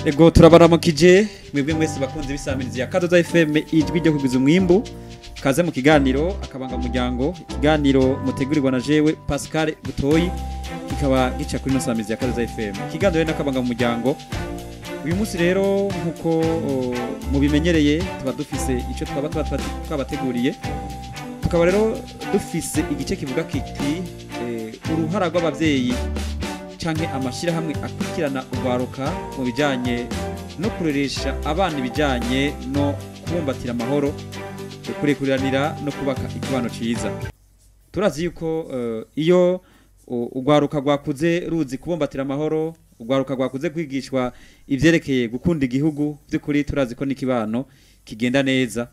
Ego turabaramukije mwebwe mwese bakunze bisamirizi ya Kadoza FM ijwi ryo kugwiza umwimbu kaze mu kiganiro akabanga muryango ikiganiro mutegurirwa na jewe Pascal Butoyi kikaba gica kuri nosamirizi ya Kadoza FM ikiganiro n'akabanga mu muryango. Uyu munsi rero nkuko mubimenyereye tuba dufise ico twaba twabateguriye, tukaba rero dufise igice kivuga kiti uruhara rw'abavyeyi canke amashirahamwe akurikirana urwaruka mu bijanye no kureresha abana ibijanye no kubumbatira amahoro, kurekuriranira no kubaka ikibano ciza. Turazi yuko iyo urwaruka rwakuze ruzi kubumbatira amahoro, urwaruka rwakuze kwigishwa ivyerekeye gukunda igihugu, by'ukuri turazi ko n'ikibano kigenda neza.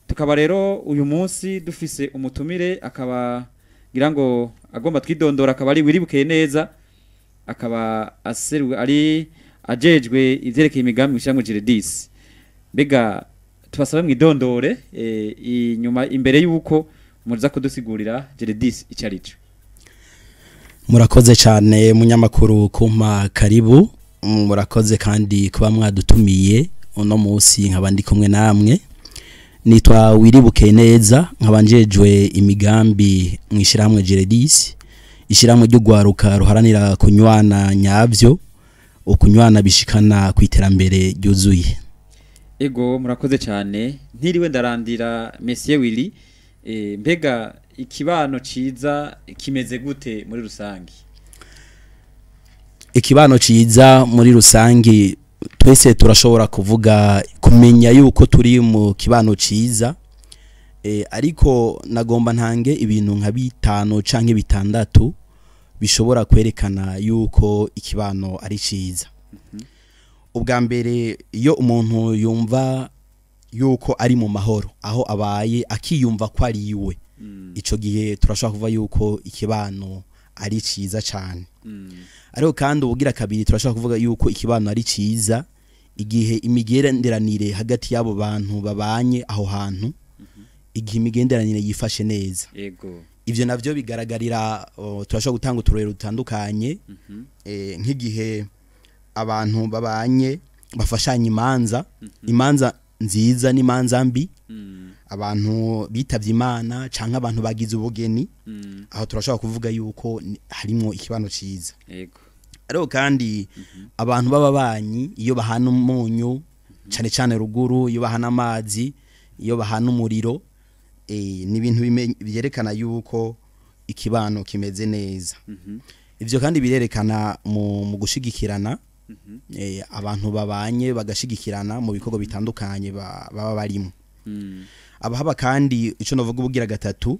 Tukaba rero uyu munsi dufise umutumire akaba ngira ngo agomba twidondora, akaba ari wiribukeye neza, akaba aseru ari ajejwe ivyerekeye imigambi mw'ishyirahamwe Geredis. Mbega tubasabe mwidondore inyuma imbere yuko muza kudusigurira Geredis ico ari cyo. Murakoze cyane munyamakuru kumpa karibu, murakoze kandi kuba mwadutumiye uno munsi nkaba ndi kumwe namwe. Nitwa Wiribukeye neza nkaba njejwe imigambi mw'ishyirahamwe Geredis, ishyirahamwe ry'urwaruka ruharanira kunywana nyabyo, ukunywana bishikana ku iterambere ryuzuye. Ego murakoze cyane, ntiriwe ndarandira Monsieur Willy. Mbega ikibano ciza kimeze gute muri rusangi? Ikibano ciza muri rusangi twese turashobora kuvuga kumenya yuko turi mu kibano ciza, ariko nagomba ntange ibintu nka bitanu canke bitandatu bishobora kwerekana yuko ikibano ari ciza. Ubwa mbere, iyo umuntu yumva yuko ari mu mahoro aho abaye akiyumva ko ari iwe, ico gihe turashobora kuvuga yuko ikibano ari ciza cyane. Ariko kandi ubugira kabiri turashobora kuvuga yuko ikibano ari ciza igihe imigenderanire hagati y'abo bantu babanye aho hantu, igihe imigenderanire yifashe neza. Yego. Ivyo navyo bigaragarira, turashobora gutanga uturere dutandukanye, nk'igihe abantu babanye bafashanya imanza, imanza nziza n'imanza mbi, abantu bitavye Imana canke abantu bagize ubugeni, aho turashobora kuvuga yuko harimo ikibano ciza. Yego. Ariko kandi abantu b'ababanyi iyo bahana umunyu, cane cane ruguru, iyo bahana amazi, iyo bahana umuriro, ni ibintu byerekana yuko ikibano kimeze neza. Ivyo kandi birerekana mu gushigikirana, abantu babanye bagashigikirana mu bikorwa bitandukanye baba barimo. Abahaba kandi ico novuga ubugira gatatu,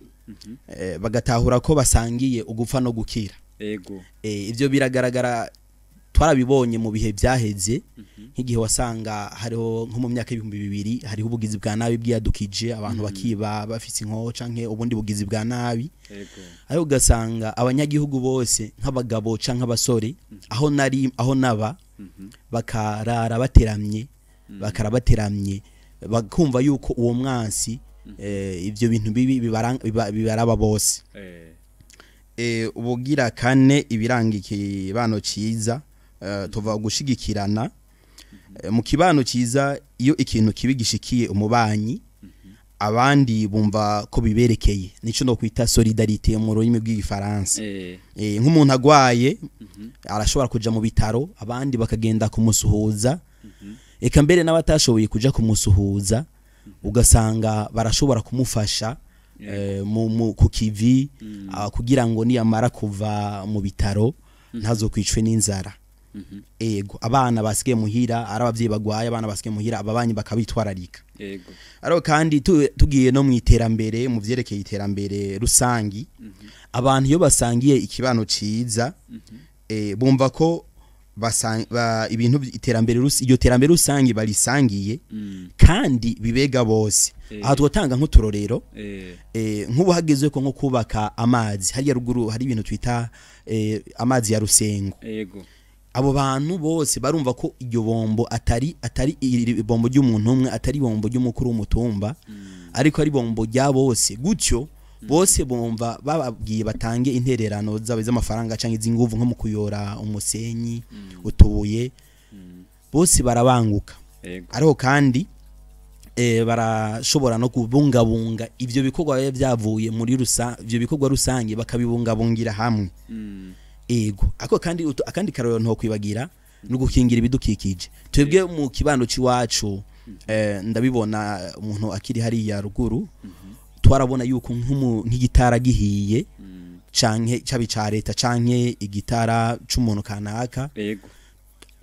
bagatahura ko basangiye ugupfa no gukira. Yego. Ivyo biragaragara, twarabibonye mu bihe byaheze, nk'igihe wasanga hariho nko mu myaka 2000 hariho ubugizi bwa nabi bwiyadukije, abantu bakiba bafise inkoho canke ubundi bugizi bwa nabi. Yego. Ariko ugasanga abanyagihugu bose nk'abagabo canke abasore, aho nari aho naba, bakarara bateramye, bakarabateramye, bakumva yuko uwo mwansi, ivyo bintu bibi bibaraba bose. Ubugira kane, ibiranga ikibano ciza, tuva gushigikirana. Mu kibano ciza iyo ikintu kibi gishikiye umubanyi, abandi bumva ko biberekeye, nico no kwita solidarité mu rurimi rw'igifaransa. Nk'umuntu agwaye arashobora kuja mu bitaro, abandi bakagenda kumusuhuza, eka mbere n'abatashoboye kuja kumusuhuza ugasanga barashobora kumufasha mu ku kivi, kugira ngo niyamara kuva mu bitaro ntazokwicwe n'inzara. Ego, abana basigaye muhira, ari abavyeyi bagwaye, abana basigaye muhira, ababanyi bakabitwararika. Yego. Ariko kandi tugiye no mu iterambere, mu vyerekeye iterambere rusangi, abantu iyo basangiye ikibano ciza, bumva ko ibintu iterambere iryo terambere rusangi barisangiye, kandi bibega bose. Aha twotanga nk'uturorero, nk'ubu hagezwe ko nko kubaka amazi hariya ruguru, hari ibintu twita amazi ya Rusengo. Yego. Abo bantu bose barumva ko iryo bombo atari iri bombo ry'umuntu umwe, atari bombo ry'umukuru w'umutumba, ariko ari bombo rya bose. Gutyo bose bumva bababwiye batange intererano zabo z'amafaranga canke iz'inguvu, nko mu kuyora umusenyi, utubuye. Bose barabanguka. Ariko kandi barashobora no kubungabunga ivyo bikorwa biba byavuye muri ivyo bikorwa rusange, bakabibungabungira hamwe. Ego, ako kandi akandi karorero nto kwibagira no gukingira ibidukikije. Twebwe mu kibano ciwacu, ndabibona umuntu akiri hariya ruguru, twarabona yuko nk'igitara gihiye canke cabi ca leta canke igitara c'umuntu kanaka,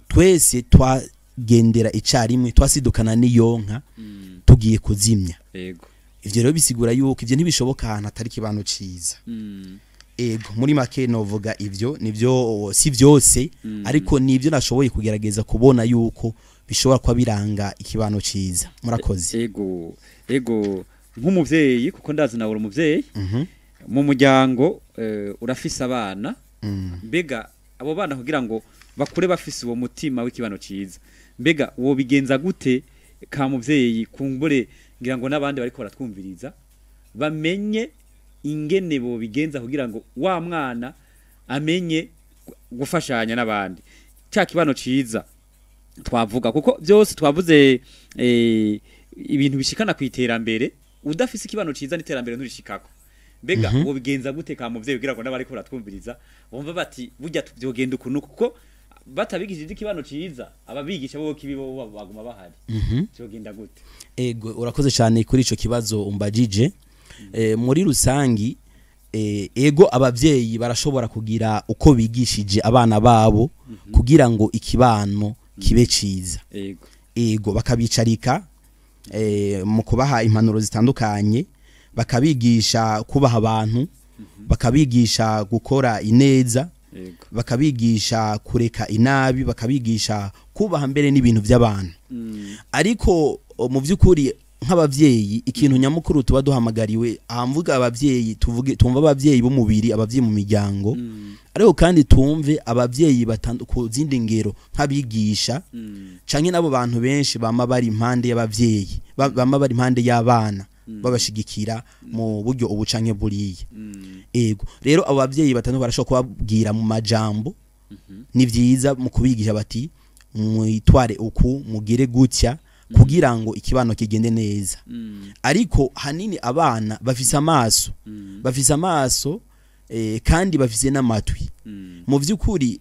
twese twagendera icarimwe, twasidukana n'iyonka tugiye kuzimya. Ivyo rero bisigura yuko ivyo ntibishoboka ahantu atari kibano ciza. Ego, muri make novuga ivyo nivyo, si vyose, ariko nivyo nashoboye kugerageza kubona yuko bishobora kuba biranga ikibano ciza. Murakoze. Ego, nk'umuvyeyi, kuko ndazi nawe uri umuvyeyi, mu muryango urafise abana. Mbega abo bana kugira ngo bakure bafise uwo mutima w'ikibano ciza, mbega uwo bigenza gute ka muvyeyi? Kumbure ngira ngo n'abandi bariko baratwumviriza bamenye ingene bo bigenza kugira ngo wa mwana amenye gufashanya n'abandi, cya kibano ciza twavuga, kuko byose twavuze ibintu bishikana ku iterambere. Udafise ikibano ciza n'iterambere nturishikako. Mbega uwo bigenza gute ka muvyeyi kugira ngo n'abariko baratwumviriza bumva bati burya byogenda ukuntu? Kuko batabigishije ikibano ciza, ababigisha bo kibi bo baguma bahari. Byogenda gute? Ego, urakoze cyane kuri ico kibazo umbajije. Muri rusangi, ego, abavyeyi barashobora kugira uko bigishije abana babo kugira ngo ikibano kibe ciza. Ego, bakabicarika mu kubaha impanuro zitandukanye, bakabigisha kubaha abantu, bakabigisha gukora ineza, bakabigisha kureka inabi, bakabigisha kubaha mbere n'ibintu by'abantu. Ariko mu by'ukuri nk'abavyeyi, ikintu nyamukuru tuba duhamagariwe, ahamvuga abavyeyi, tuvuge tumva abavyeyi b'umubiri, abavyeyi mu miryango, ariko kandi tumve abavyeyi ku zindi ngero nk'abigisha canke n'abo bantu benshi bama bari impande y'abavyeyi, bama bari impande y'abana, babashigikira mu buryo ubu canke buriya. Ego, rero abo bavyeyi batanu barashobora kubabwira mu majambo, ni vyiza mu kubigisha bati mwitware uku, mugire gutya kugira ngo ikibano kigende neza. Ariko hanini abana bafise amaso, bafise amaso kandi bafise n'amatwi. Mu vy'ukuri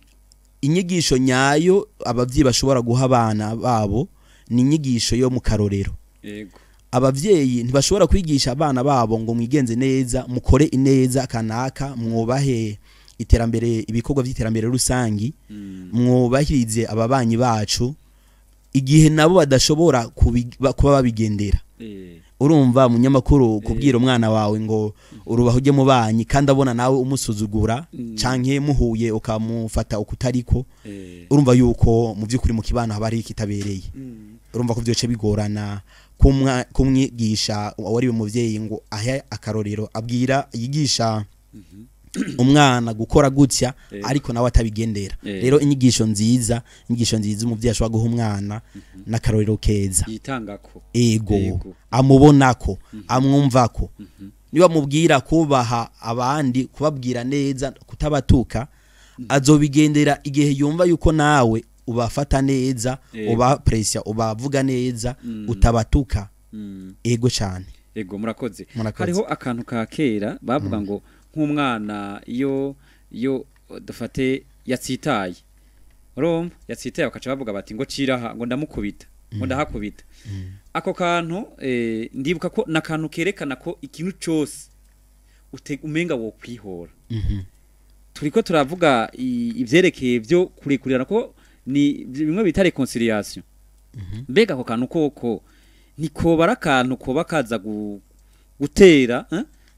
inyigisho nyayo abavyeyi bashobora guha abana babo ni inyigisho yo mu karorero. Abavyeyi ntibashobora kwigisha abana babo ngo mwigenze neza, mukore ineza kanaka, mwubahe iterambere, ibikorwa by'iterambere rusangi, mwubahirize ababanyi bacu, igihe nabo badashobora kuba babigendera. Urumva munyamakuru, kubwira umwana wawe ngo urubaho ujye mu banyi kandi abona nawe umusuzugura, canke muhuye ukamufata ukutariko, urumva yuko mu by'ukuri mu kibano haba hari ikitabereye. Urumva ko byoce bigorana kumwigisha wari umuvyeyi ngo ahe akarorero, abwira yigisha umwana gukora gutya, ariko nawe atabigendera. Rero inyigisho nziza umuvyeyi ashobora guha umwana n'akarorero keza yitangako. Ego, amubonako, amwumvako. Niba mubwira kubaha abandi, kubabwira neza, kutabatuka, azobigendera igihe yumva yuko nawe ubafata neza, uba pressia, ubavuga neza, utabatuka. Ego cyane. Ego, murakoze. Hariho akantu ka kera bavuga ngo nk'umwana iyo dufate yatsitaye, urumva yatsitaye, bakaca bavuga bati ngo ciraha, ngo ndamukubita, ngo ndahakubita. Ako kantu ndibuka ko nakantu kerekana ko ikintu cyose umenga wo kwihora. Turiko turavuga ivyerekeye byo kurekurirana, ko ni bimwe bita réconciliation. Mbega ako kantu koko niko akantu koba kaza gutera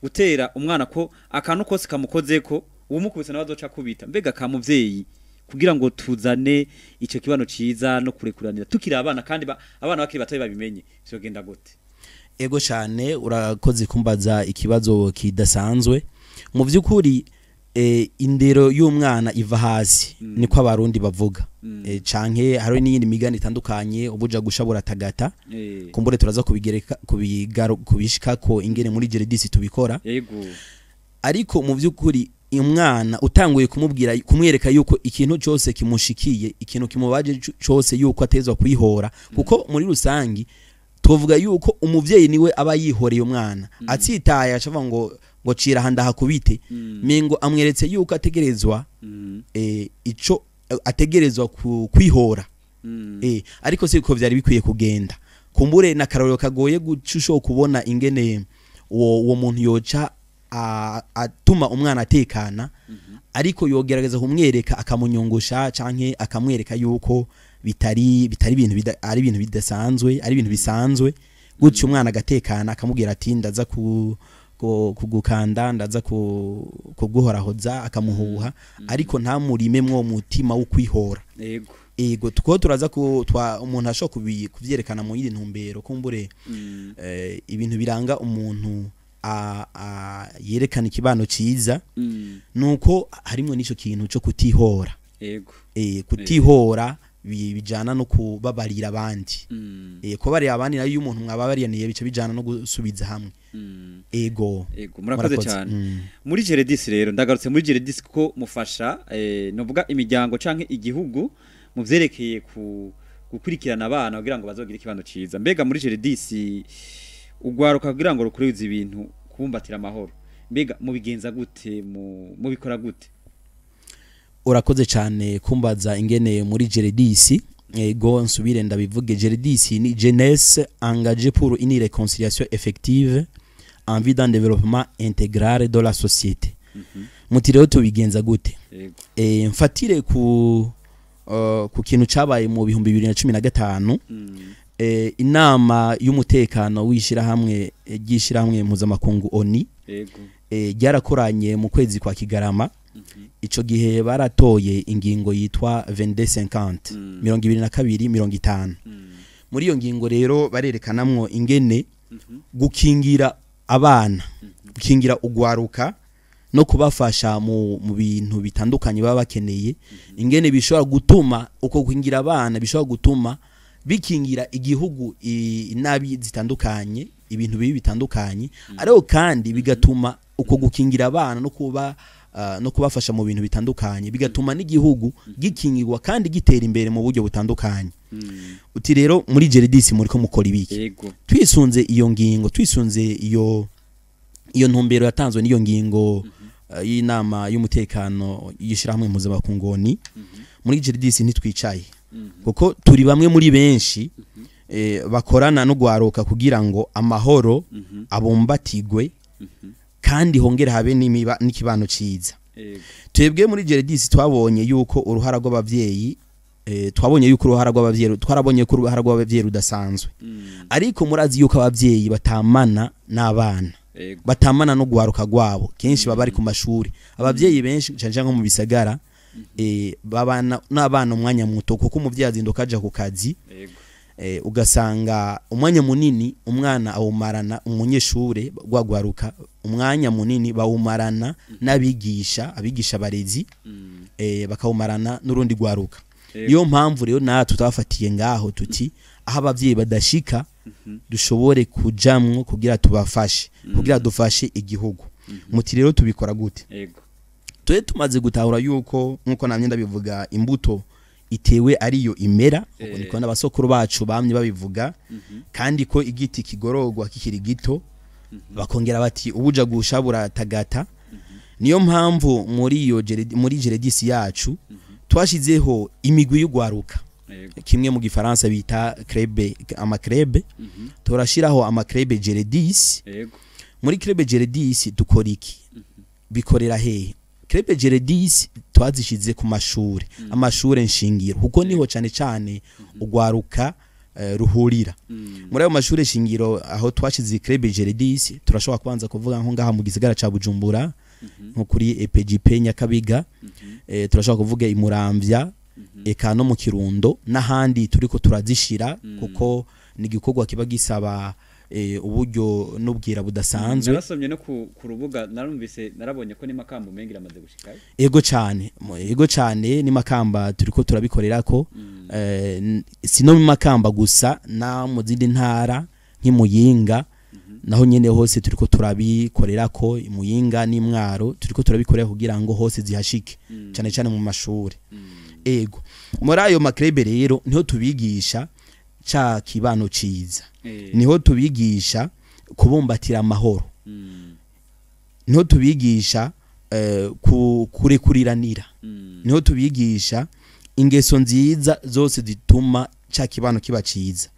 gutera umwana ko akantu kose kamukozeko uwumukubise nawe azoca kubita? Mbega ka muvyeyi, kugira ngo tuzane ico kibano ciza no kurekuranira tukiri abana, kandi abana bakiri batoyi babimenye, vyogenda gute? Ego cyane, urakoze kumbaza ikibazo kidasanzwe. Mu by'ukuri indero y'umwana iva hasi, niko abarundi bavuga, canke hari n'iyindi migani itandukanye, ubuja gushabura tagata. Kumbure turaza kubigereka kubishikako ingene muri Geredisi tubikora. Ariko mu by'ukuri Umwana utanguye kumubwira, kumwereka yuko ikintu cyose kimushikiye, ikintu kimubaje cyose, yuko atezwa kwihora, kuko muri rusangi tuvuga yuko umuvyeyi niwe aba yihoreye umwana, atsitaye acavuga ngo cira aha ndahakubite, mengo amweretse yuko ategerezwa ico ategerezwa kwihora. Ariko siko vyari bikwiye kugenda. Kumbure na karorero kagoye gucusho kubona ingene uwo muntu yoca atuma umwana atekana, ariko yogerageza kumwereka, akamunyongosha canke akamwereka yuko bitari ibintu ari ibintu bidasanzwe, ari ibintu bisanzwe gutyo, umwana agatekana, akamubwira ati ndaza kugukanda, ndaza kuguhorahoza, akamuhuha, ariko ntamurime mwo mutima wo kwihora. Ego, tuko turaza ku umuntu ashobora kuvyerekana mu yindi ntumbero kumbure. Ibintu biranga umuntu yerekana ikibano ciza nuko harimo n'ico kintu cyo kutihora. Kutihora bijana no kubabarira abandi. Kubabarira abandi nayo, iyo umuntu mwababariyaniye, bica bijana no gusubiza hamwe. Ego. Ego, murakoze cyane. Muri Geredis rero, ndagarutse muri Geredis kuko mufasha novuga imiryango canke igihugu mu vyerekeye ku gukurikirana abana kugira ngo bazogire ikibano ciza. Mbega muri Geredis, ugwaruka kugira ngo rukurize ibintu kubumbatira amahoro, mbega mubigenza gute, mubikora gute? Urakoze cyane kumbaza ingene muri Geredis. Ego, nsubire ndabivuge, Geredis ni Jeunesse engagée pour une réconciliation effective en vue d'un développement intégral de la société. Muti rero tubigenza gute? Mfatire ku kintu cabaye mu 2015, inama y'umutekano w'ishirahamwe ry'ishirahamwe mpuzamakungu ONU ryarakoranye mu kwezi kwa Kigarama. Ico gihe baratoye ingingo yitwa 2250, 2250. Muri iyo ngingo rero barerekanamwo ingene gukingira abana, gukingira ugwaruka no kubafasha mu bintu bitandukanye baba bakeneye, ingene bishobora gutuma uko gukingira abana bishobora gutuma bikingira igihugu inabi zitandukanye, ibintu bibi bitandukanye, ariko kandi bigatuma uko gukingira abana no kubafasha mu bintu bitandukanye bigatuma n'igihugu gikingirwa kandi gitera imbere mu buryo butandukanye. Uti rero muri Geredis muriko mukora ibiki? Twisunze iyo ngingo, twisunze iyo ntumbero yatanzwe n'iyo ngingo y'inama y'umutekano y'ishirahamwe mpuzamakungu ONU, muri Geredis ntitwicaye, kuko turi bamwe muri benshi bakorana no gwaruka kugira ngo amahoro abumbatigwe kandi hongere habe n'ikibano ciza. Twebwe muri Geredis twabonye yuko uruhara rw'abavyeyi twabonye yuko uruhara rw'abavyeyi, twarabonye ko uruhara rw'abavyeyi rudasanzwe, ariko murazi yuko abavyeyi batamana n'abana, batamana no gwaruka rwabo, kenshi baba bari ku mashuri. Abavyeyi benshi, cyane cyane nko mu bisagara, babana n'abana umwanya muto, kuko umuvyeyi azinduka aja ku kazi, ugasanga umwanya munini umwana awumarana, umunyeshure gwagwaruka umwanya munini bawumarana n'abigisha, abigisha barezi, bakawumarana n'urundi gwaruka. Niyo mpamvu rero natwe twafatiye ngaho tuti aho abavyeyi badashika dushobore kujamwo kugira tubafashe, kugira dufashe igihugu. Muti rero tubikora gute? Twe tumaze gutahura yuko, nkuko namye ndabivuga, imbuto itewe ariyo imera, uko niko n'abasokuru bacu bamye babivuga, kandi ko igiti kigororwa kikiri gito, bakongera bati ubuja gusha buratagata. Niyo mpamvu muri Geredis yacu twashizeho imigwi y'ugwaruka, kimwe mu gifaransa bita club, ama club. Turashiraho ama club Geredis. Muri club Geredis dukora iki? Bikorera hehe? Club Geredis twazishize ku mashuri, amashure nshingiro, kuko niho cyane cyane ugwaruka ruhurira. Muri ayo mashure shingiro aho twashize club Geredis, turashobora kubanza kuvuga nko ngaha mu gisagara ca Bujumbura, nko kuri EPGP Nyakabiga, turashobora kuvuga i Muramvya, eka no mu Kirundo n'ahandi turiko turazishira, kuko ni igikorwa kiba gisaba uburyo n'ubwira budasanzwe. Narasomye no ku rubuga, narumvise, narabonye ko n'imakamba umenga iramaze gushikayo. Ego cyane, ego cyane, ni Makamba turiko turabikorera ko, si no mu Makamba gusa, na mu zindi ntara nk'imuyinga. Naho nyene hose turiko turabikorera ko Muyinga n'Imwaro, turiko turabikorera kugira ngo hose zihashike, cyane cyane mu mashuri. Ego, muri ayo ma clubs rero niho tubigisha ca kibano ciza, niho tubigisha kubumbatira amahoro, niho tubigisha kurekuriranira, niho tubigisha ingeso nziza zose zituma ca kibano kiba ciza.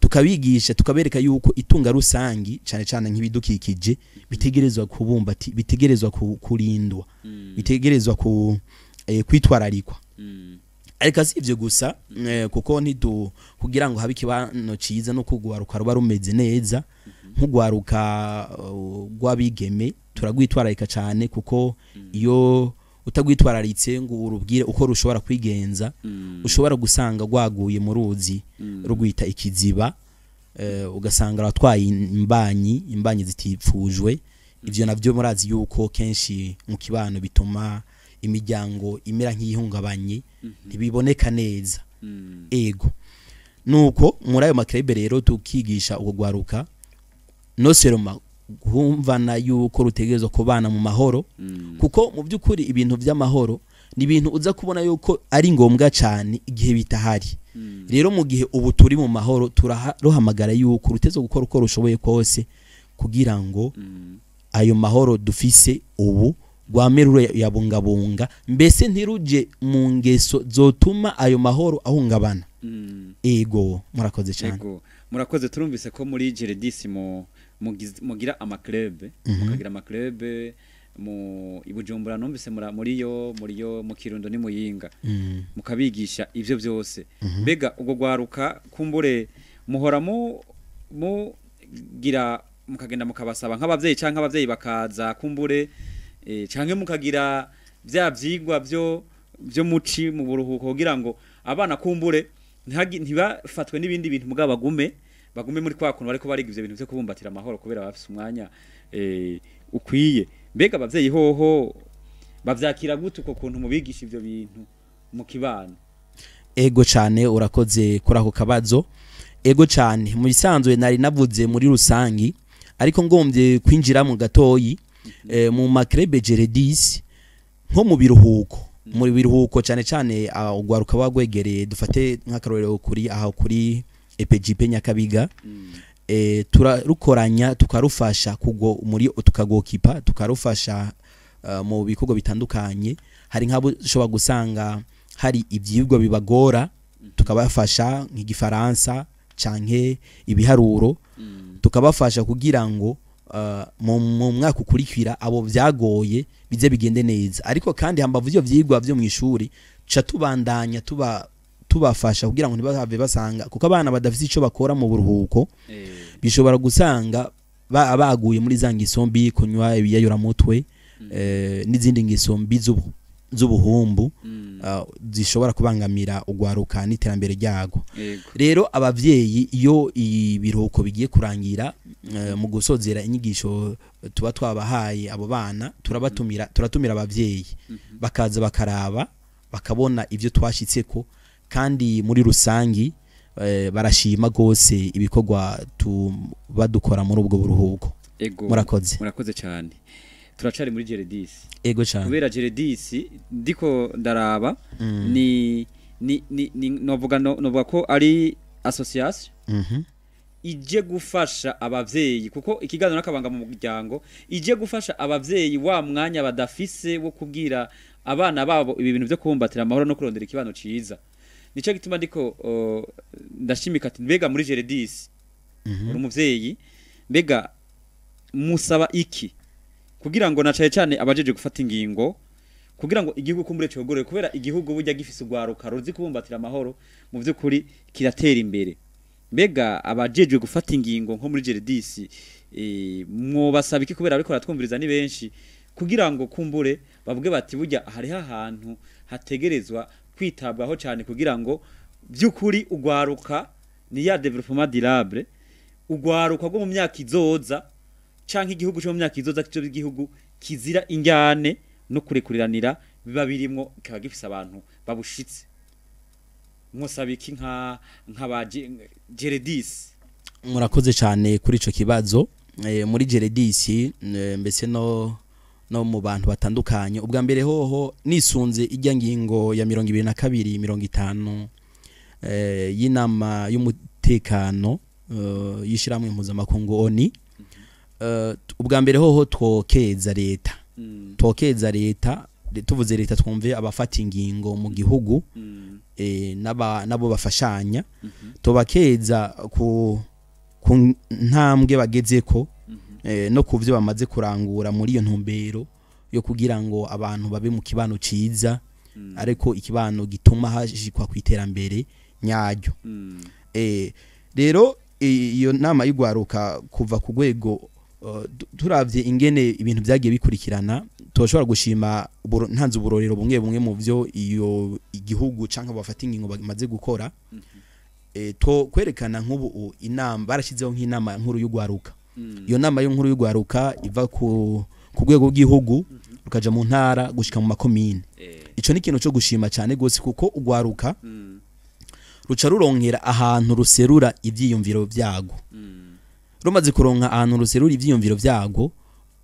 Tukabigisha, tukabereka yuko itunga rusangi, cyane cyane nk'ibidukikije, bitegerezwa kubumbati, bitegerezwa kurindwa, bitegerezwa kwitwararikwa. Ariko si ivyo gusa, kuko ntidu kugira ngo habe ikibano ciza no kugwaruka ruba rumeze neza, nk'ugwaruka rw'abigeme turagwitwararika cyane, kuko iyo utagwitwararitse ngo urubwire uko rushobora kwigenza, ushobora gusanga rwaguye mu ruzi rugwita ikiziba, ugasanga ratwaye imbanyi zitifujwe. Ivyo navyo murazi yuko kenshi mu kibano bituma imiryango imera nk'iyihungabanye, ntibiboneka neza. Ego, nuko muri ayo ma clubs rero tukigisha ubwo gwaruka no seroma kumvana yuko rutegerezwa kubana mu mahoro, kuko mu by'ukuri ibintu by'amahoro ni ibintu uza kubona yuko ari ngombwa cyane igihe bitahari. Rero mu gihe ubu turi mu mahoro, turaruhamagara yuko ruteze gukora uko rushoboye kose kugira ngo ayo mahoro dufise ubu rwame yabungabunga, mbese ntiruje mu ngeso zotuma ayo mahoro ahungabana. Ego, murakoze cyane. Ego, murakoze. Turumvise ko muri Geredis mugira ama clubs, mukagira ama clubs mu Ibujumbura, numvise muri yo mu Kirundo ni Muyinga, mukabigisha ivyo byose. Mbega ubwo gwaruka kumbure muhora mu mugira mukagenda mukabasaba nk'abavyeyi, canke abavyeyi bakaza kumbure, canke mukagira vya vyigwa byo muci mu buruhuko kugira ngo abana kumbure ntibafatwe n'ibindi bintu, mugabo bagume muri kwa kuntu bariko bariga ivyo bintu vyo kubumbatira amahoro, kubera bafise umwanya ukwiye? Mbega abavyeyi hoho bavyakira gute uko kuntu mubigisha ivyo bintu mu kibano? Ego cyane, urakoze kuri ako kabazo. Ego cyane, mu bisanzwe nari navuze muri rusangi, ariko ngombye kwinjira mu gatoyi, mu ma clubs Geredis, nko mu biruhuko cyane cyane, ugwaruka bagwegereye, dufate nk'akarorero kuri aho kuri EPGP Nyakabiga, turarukoranya, tukarufasha kugo muri tukagokipa, tukarufasha mu bikorwa bitandukanye. Hari nk'abo ushobora gusanga hari ibyigwa bibagora, tukabafasha nk'igifaransa canke ibiharuro, tukabafasha kugira ngo mu mwaka ukurikira abo vyagoye bize bigende neza. Ariko kandi hambavu ivyo vyigwa vyo mu ishuri, ca tubandanya tubafasha kugira ngo ntibahave basanga, kuko abana badafite ico bakora mu buruhuko bishobora gusanga baguye muri za ngeso mbi, kunywa ibiyayuramutwe, n'izindi ngeso mbi z'ubuhumbu, zishobora kubangamira ugwaruka n'iterambere ryago. Rero abavyeyi, iyo ibiruhuko bigiye kurangira, mu gusozera inyigisho tuba twabahaye abo bana, turabatumira, turatumira abavyeyi bakaza bakaraba, bakabona ivyo twashitseko. Kandi muri rusangi barashima gose ibikorwa tuba dukora muri ubwo buruhuko. Murakoze. Murakoze cyane. Turacari muri Geredis. Ego cyane. Kubera Geredis ndiko ndaraba ni novuga no, novuga ko ari association ije gufasha abavyeyi, kuko ikiganiro n'akabanga mu muryango ije gufasha abavyeyi wa mwanya badafise wo kubwira abana babo ibi bintu byo kubumbatira amahoro no kurondera ikibano ciza. Nico gituma ndiko ndashimika ati mbega muri Geredis, uri umuvyeyi, mbega musaba iki kugira ngo na cane cane abajeje gufata ingingo, kugira ngo igihugu kumbure cogorore? Kubera igihugu burya gifise urwaruka ruzi kubumbatira amahoro, mu vy'ukuri kiratera imbere. Mbega abajejwe gufata ingingo nko muri Geredis, mwobasaba iki? Kubera ariko baratwumviriza ni benshi, kugira ngo kumbure bavuge bati burya hariho ahantu hategerezwa kwitabwaho cyane kugira ngo by'ukuri ugwaruka, ni ya développement durable, ugwaruka rwo mu myaka izoza canke igihugu cyo mu myaka izoza cyo igihugu kizira injyane no kurekuriranira biba birimwo, kikaba gifise abantu babushitse. Mwosaba iki nka ba Geredis? Murakoze cyane kuri ico kibazo. Muri Geredisi, mbese no mu bantu batandukanye, ubwa mbere hoho nisunze ijya ngingo ya 22 50 y'inama y'umutekano y'ishyirahamwe mpuzamakungu ONU, ubwa mbere hoho twokeza leta. Twokeza leta. Tuvuze leta, twumve abafata ingingo mu gihugu nabo bafashanya. Tubakeza ku ntambwe bagezeko no ku byo bamaze kurangura muri iyo ntumbero yo kugira ngo abantu babe mu kibano ciza, ariko ikibano gituma hashikwa ku iterambere nyaryo. Rero iyo nama y'ugwaruka kuva ku rwego, turavye ingene ibintu byagiye bikurikirana, turashobora gushima ntanze uburorero bumwe bumwe mu byo iyo igihugu canke bafata ingingo bamaze gukora. To kwerekana nk'ubu inama barashyizeho, nk'inama nkuru y'ugwaruka. Iyo nama nkuru y'ugwaruka iva ku rwego rw'igihugu, rukaja mu ntara, gushika mu makomine. Ico ni ikintu cyo gushima cyane gose, kuko ugwaruka ruca ruronkera ahantu ruserura ivyiyumviro vyago. Rumaze kuronka ahantu ruserura ivyiyumviro vyago,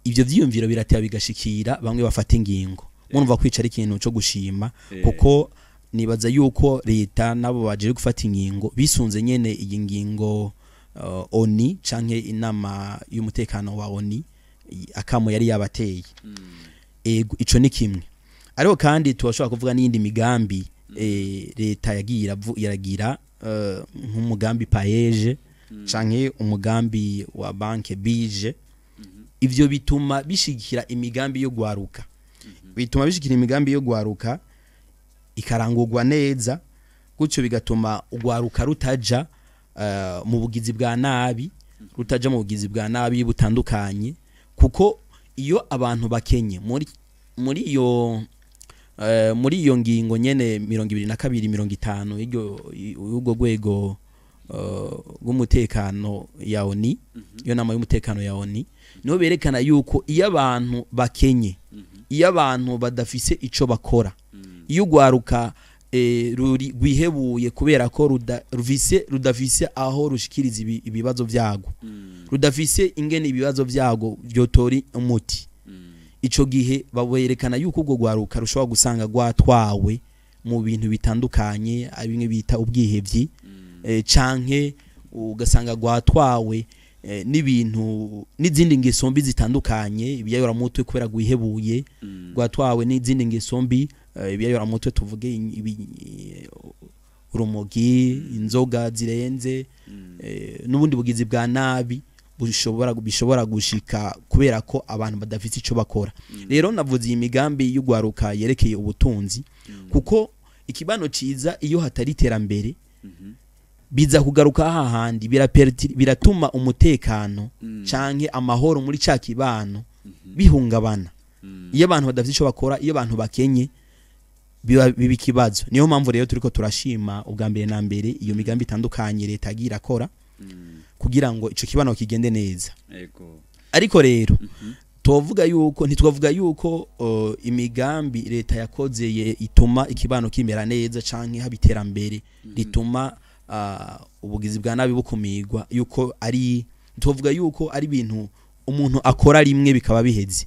ivyo vyiyumviro birateba bigashikira bamwe bafata ingingo. Murumva kwica ari ikintu cyo gushima, kuko nibaza yuko leta nabo baje gufata ingingo bisunze nyene iyi ngingo ONU canke inama y'umutekano wa ONU, akamo yari yabateye. Ego, ico ni kimwe. Ariko kandi turashobora kuvuga n'iyindi migambi leta yagiye iragira, nk'umugambi PAEEJ canke umugambi wa banke BIJE. Ivyo bituma bishigikira imigambi yo gwaruka, bituma bishigikira imigambi yo gwaruka ikarangurwa neza. Gutyo bigatuma ugwaruka rutaja mu bugizi bwa nabi, rutaja mu bugizi bwa nabi butandukanye, kuko iyo abantu bakenye muri iyo ngingo nyene 2250 y'urwo rwego rw'umutekano ya ONU, iyo nama y'umutekano ya ONU, niho berekana yuko iyo abantu bakenye, iyo abantu badafise ico bakora, iyo ugwaruka rwihebuye kubera ko rudafise aho rushikiriza ibibazo vyago, rudafise ingene ibibazo vyago vyotori umuti, ico gihe baberekana yuko ubwo gwaruka rushobora gusanga rwatwawe mu bintu bitandukanye, bimwe bita ubwihevyi, canke ugasanga rwatwawe n'ibintu n'izindi ngeso mbi zitandukanye, ibiyayoramutwe, kubera rwihebuye, rwatwawe n'izindi ngeso mbi, ibiyayoramutwe tuvuge urumogi, inzoga zirenze, n'ubundi bugizi bwa nabi bishobora gushika kubera ko abantu badafite ico bakora. Rero navuze iyi migambi y'ugwaruka yerekeye ubutunzi, kuko ikibano ciza iyo hatari iterambere biza kugaruka hahandi, biratuma umutekano canke amahoro muri ca kibano bihungabana. Iyo abantu badafite ico bakora, iyo abantu bakenye, biba ikibazo. Niyo mpamvu rero turiko turashima ubwa mbere na mbere iyo migambi itandukanye leta yagiye irakora kugira ngo ico kibano kigende neza. Ariko rero tuvuga yuko ntitwavuga yuko imigambi leta yakoze ituma ikibano kimera neza canke haba iterambere rituma ubugizi bwa nabi bukumigwa, yuko ari tuvuga yuko ari ibintu umuntu akora rimwe bikaba biheze.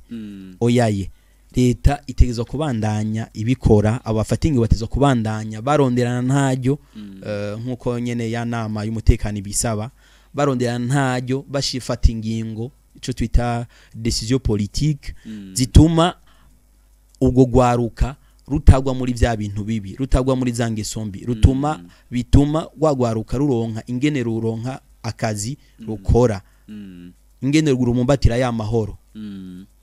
Oyaye, leta itegerezwa kubandanya ibikora, abafata ingingo batezwa kubandanya baronderana ntaryo, nkuko nyene ya nama y'umutekano ibisaba, baronderana ntaryo bashifata ingingo, ico twita décision politique, zituma ubwo gwaruka rutagwa muri vya bintu bibi, rutagwa muri za ngeso mbi, rutuma bituma rwagwaruka ruronka ingene ruronka akazi rukora, ingene rumumbatira ya mahoro.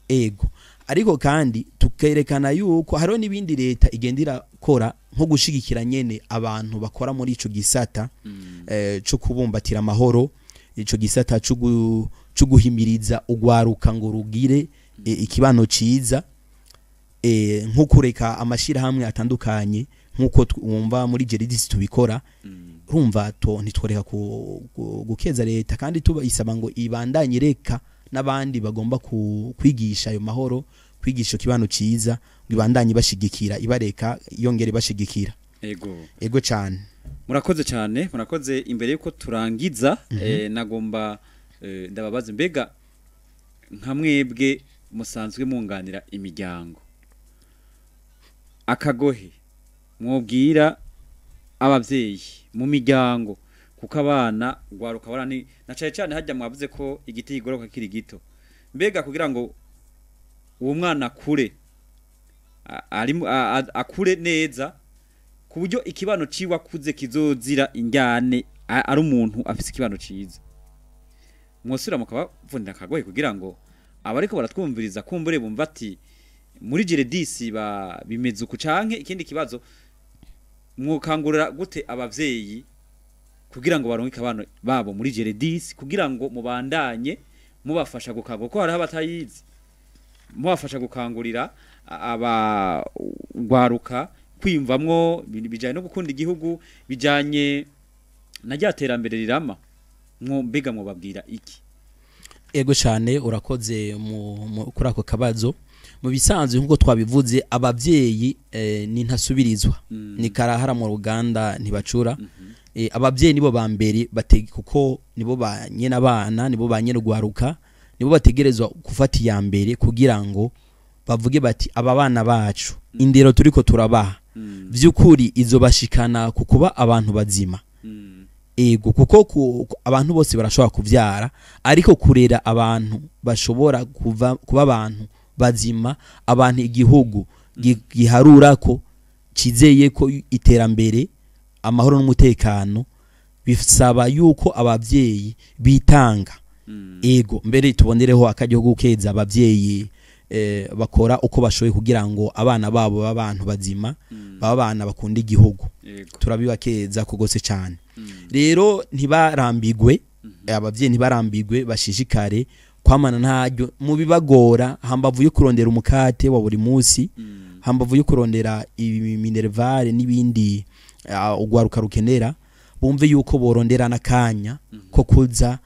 Ego, ariko kandi tukerekana yuko hariho n'ibindi leta igenda irakora, nko gushigikira nyene abantu bakora muri ico gisata co kubumbatira amahoro, ico gisata co guhimiriza ugwaruka ngo rugire ikibano ciza, nko kureka amashirahamwe atandukanye, nkuko wumva muri Geredisi tubikora. Urumva to ntitworeka gukeza leta, kandi tuba isaba ngo ibandanye reka n'abandi bagomba kwigisha ayo mahoro, kwigisha ikibano ciza, ngo ibandanye bashigikira, ibareka yongere bashigikira. Ego cyane. Murakoze cyane, murakoze. Imbere yuko turangiza, nagomba ndababaza, mbega Nka mwebwe musanzwe munganira imiryango, akagohe mwobwira abavyeyi mu miryango, kuko abana gwaruka barani na cane cane hajya mwavuze ko igiti kigoroka kiri gito, mbega kugira ngo uwo mwana akure akure neza ku buryo ikibano ciwe akuze kizozira injyane, ari umuntu afise ikibano ciza, mwosubira mukabavunira akagohe kugira ngo abariko baratwumviriza kumbure bumva ati muri Geredisi ba bimeze uku. Canke ikindi kibazo, mwokangurira gute abavyeyi kugira ngo baronke abana babo muri Geredisi, kugira ngo mubandanye mubafasha gukangura, kuko hariho abatayizi, mubafasha gukangurira abagwaruka kwiyumvamwo ibintu bijanye no gukunda igihugu, bijanye na rya terambere rirama, mbega mwobabwira iki? Ego cyane, urakoze kuri ako kabazo. Mu bisanzwe, nk'uko twabivuze, abavyeyi ni ntasubirizwa, ni karahara mu ruganda ntibacura. Abavyeyi nibo ba mbere kuko nibo ba nyene abana, nibo ba nyene ugwaruka, nibo bategerezwa gufata iya mbere kugira ngo bavuge bati aba bana bacu indero turiko turabaha vy'ukuri izobashikana ku kuba abantu bazima. Ego, kuko abantu bose barashobora kuvyara, ariko kurera abantu bashobora kuba abantu bazima, abantu igihugu giharura ko cizeye ko iterambere, amahoro n'umutekano, bisaba yuko abavyeyi bitanga. Ego, mbere tubonereho akaryo ko gukeza abavyeyi bakora uko bashoboye kugira ngo abana babo babe abantu bazima, babe abana bakunda igihugu. Turabibakeza kugose cyane. Rero ntibarambigwe, abavyeyi ntibarambigwe, bashishikare kwamana ntaryo mu bibagora, hambavu yo kurondera umukate wa buri munsi, hambavu yo kurondera minerval n'ibindi ugwaruka rukenera, bumve yuko borondera n'akanya ko kuza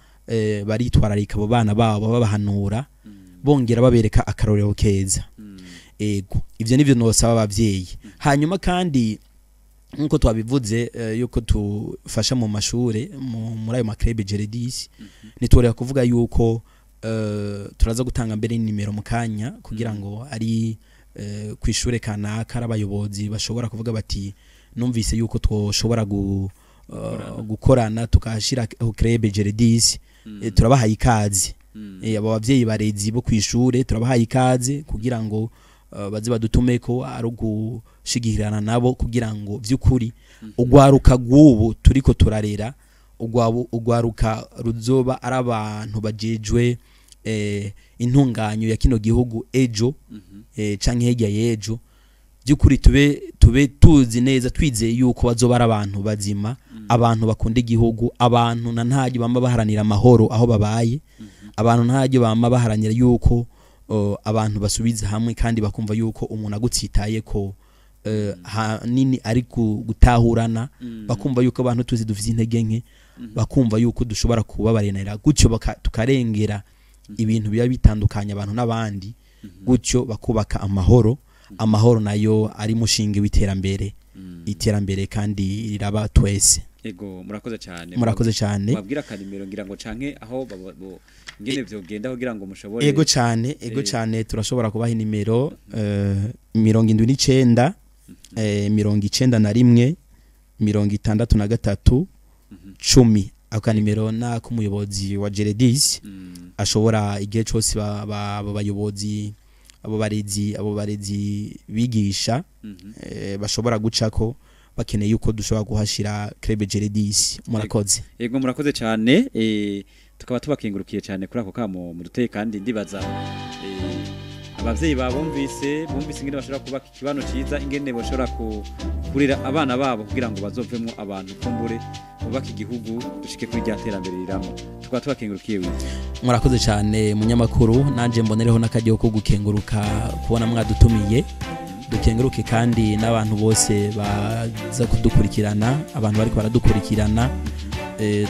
baritwararika abo bana babo, babahanura, bongera babereka akarorero keza. Ego, ivyo nivyo nosaba abavyeyi. Hanyuma kandi nkuko twabivuze yuko tufasha mu mashure muri ayo ma club Geredis, nitorera kuvuga yuko turaza gutanga mbere nimero mu kanya kugira ngo ari kwishure kanaka ari abayobozi bashobora kuvuga bati numvise yuko twoshobora gukorana tukashira club Geredis, turabahaye ikaze. Abo bavyeyi barezi bo kwishure turabahaye ikaze kugira ngo baze badutumeko, ari ugushigikirana nabo kugira ngo vy'ukuri ugwaruka rw'ubu turiko turarera, ugwaruka ruzoba ari abantu bajejwe intunganyo ya kino gihugu ejo, canke hirya y'ejo, by'ukuri tube tuzi neza, twizeye yuko bazoba ari abantu bazima, abantu bakunda igihugu, abantu na ntaryo bama baharanira amahoro aho babaye, abantu ntaryo bama baharanira yuko abantu basubiza hamwe, kandi bakumva yuko umuntu agutsitaye ko hanini ari gutahurana, bakumva yuko abantu tuzi dufite intege nke, bakumva yuko dushobora kubabarenera gutyo tukarengera ibintu biba bitandukanye abantu n'abandi, gutyo bakubaka amahoro. Amahoro nayo ari mushinge w'iterambere, iterambere kandi riraba twese. Ego, murakoze cyane. Murakoze cyane. Babwira akanimero ngira ngo canke aho ingene vyogenda kugira ngo mushobore. Ego cyane, ego cyane, turashobora kubaha inimero 79 91 63 10. Ako kanimero na k'umuyobozi wa Geredis, ashobora igihe cyose abo bayobozi, abo barezi bigisha, bashobora gucako bakeneye yuko dushobora guhashira club Geredis. Murakoze. Yego, murakoze cyane, tukaba tubakengurukiye cyane kuri ako kamo muduteye, kandi ndibaza abavyeyi babumvise, bumvise ingene bashobora kubaka ikibano ciza, ingene bashobora kurera abana babo kugira ngo bazovemwo abantu kumbure bubaka igihugu, dushike kuri rya terambere rirama. Tukaba tubakengurukiye wize. Murakoze cyane munyamakuru, nanje mbonereho n'akaryo ko gukenguruka kubona mwadutumiye. Dukenguruke kandi n'abantu bose baza kudukurikirana, abantu bariko baradukurikirana,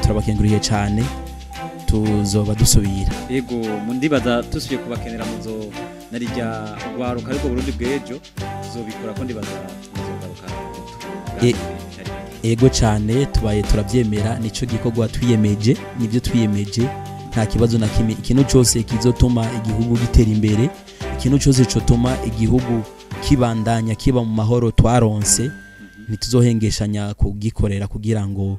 turabakenguriye cyane, tuzoba dusubira. Yego, mundibaza tusubiye kubakenera muzo narijya ugwaruka ariko Burundi bw'ejo tuzobikora ko ndibaza muzogaruka. Ego cyane, tubaye turabyemera, nico gikorwa twiyemeje, nivyo twiyemeje, Nta kibazo na kimwe. Ikintu cyose kizotuma igihugu gitera imbere, ikintu cyose cotuma igihugu kibandanya kiba mu mahoro twaronse, ntituzohengeshanya kugikorera kugira ngo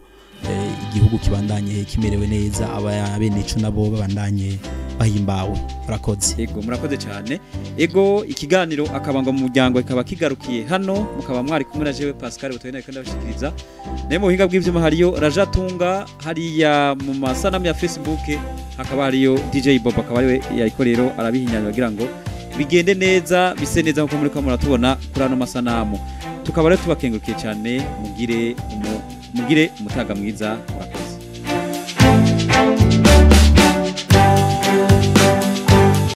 igihugu kibandanye kimerewe neza, abeneco nabo babandanye bahimbawe. Murakoze. Ego, murakoze cyane. Ego, ikiganiro Akabanga mu Muryango kikaba kigarukiye hano, mukaba mwari kumwe na jewe Pascal Butoyi nariko ndabashikiriza. Naye mu buhinga bw'ivyuma hariyo Rajatunga, hariya mu masanamu ya Facebook hakaba hariyo DJ Bob, akaba ariwe yariko rero arabihinyanya kugira ngo bigende neza, bise neza nkuko muriko muratubona kuri ano masanamu. Tukaba rero tubakengurukiye cyane, mugire umutaga mwiza. Murakoze.